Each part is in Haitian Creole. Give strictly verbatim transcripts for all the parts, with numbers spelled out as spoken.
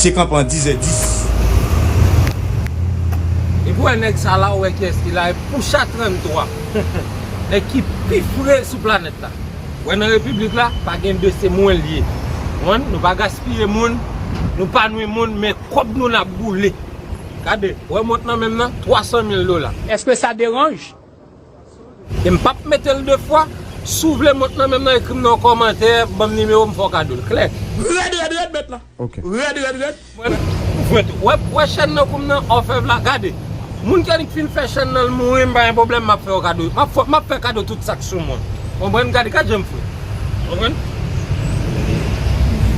Te kanpe an dis è dis. Epi w wè nèg sa la, ou wè kiyès ki la, e Poucha tranntwa. Nèg ki pi fre sou planèt la. Wè nan repiblik la, pa gen de, se mwen l ye. Konprann? Nou pa gaspiye moun, nou pa nwi moun, men kòb nou n ap boule. Gade, wè mont nan men m nan, twa san mil dola. Est-ce que ça dérange? E m p ap mete l de fwa. Si w vle mont nan men m nan, ekri m nan yon kòmantè, ban m nimewo, m fè w kado l. Klè. Rèd, rèd, rèd, mèt la. Ok. Rèd, rèd, rèd. Mwen, mwen tou. Wè, wè chèn nan kounye a, òfèv la, gade. Moun ki annik fin fè chèn nan, l mouri, m pa gen pwoblèm, m ap fè yo kado. M ap fè, m ap fè kado tout sa k sou mwen. Konprann? Gade, gad jan m fre. Konprann?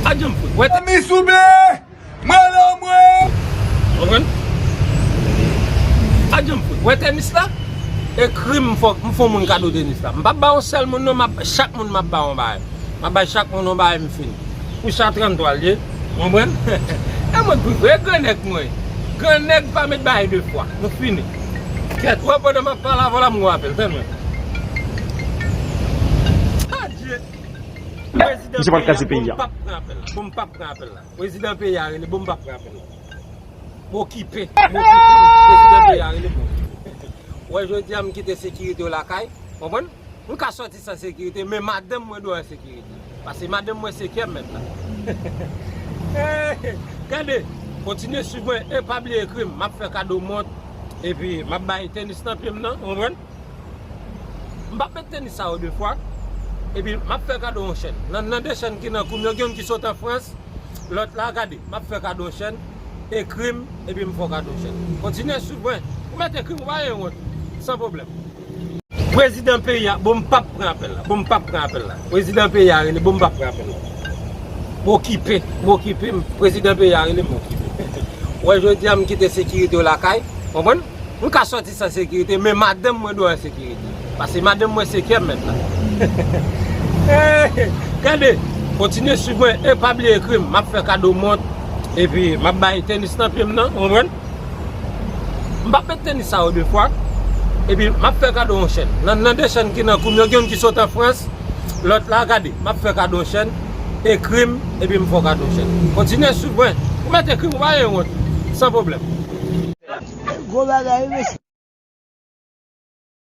Gad jan m fre. Wè, mi soube! Mwen la, mwen! Konprann? Gad jan m fre. Wè tenis la? Ekri m, m fè, m fè yon moun kado tenis la. M p ap ba yon sèl moun, non, m ap, chak moun m ap ba yon bagay. M ap bay chak moun yon bagay, m fini. Poucha tranntwa l ye. Konprann? E mwen k pi fre, e gran nèg mwen. Gran nèg pa met bagay de fwa. Nou fini. Kèt, wè pandan m ap pale avè w la, m gon apèl. Tann mwen. Adye! Prezidan peyi a, bon, m p ap pran apèl la. Bon, m p ap pran apèl la. Prezidan peyi a rele, bon, m p ap pran apèl la. M okipe, m okipe. Prezidan peyi a rele, m okipe. Wè, jodi a, m kite sekirite yo lakay. Konprann? M ka sòti san sekirite, men madanm mwen dwe an sekirite. Paske madanm mwen se kè m mèt la. Eh, gade, kontinye swiv mwen e pa bliye ekri m. M ap fè kado mont, epi m ap bay tenis nan pye m nan, konprann? M p ap met tenis sa yo de fwa, epi m ap fè kado yon chèn. Nan, nan de chèn ki nan kou m yo, gen youn ki sot an Frans, lòt la, gade, m ap fè kado yon chèn, ekri m, epi m fè w kado yon chèn. Kontinye swiv mwen. Ou mèt ekri m, ou pa gen wont. San pwoblèm. Prezidan peyi a, bon, m p ap pran apèl la. Bon, m p ap pran apèl la. Prezidan peyi a rele, bon, m p ap pran apèl la. M okipe, m okipe, m, prezidan peyi a rele, m okipe. Wè, jodi a, m kite sekirite yo lakay, konprann? M ka sòti san sekirite, men madanm mwen dwe an sekirite. Paske madanm mwen se kè m mèt la. Eh, gade, kontinye swiv mwen e pa bliye ekri m. M ap fè kado mont, epi m ap bay tenis nan pye m nan, konprann? M p ap met tenis sa yo de fwa, epi m ap fè kado yon chèn. Nan, nan de chèn ki nan kou m yo, gen youn ki sot an Frans, lòt la, gade, m ap fè kado yon chèn, ekri m, epi m fè w kado yon chèn. Kontinye swiv mwen. Ou mèt ekri m, ou pa gen wont. San pwoblèm. Gwo bagay, wi, mesye.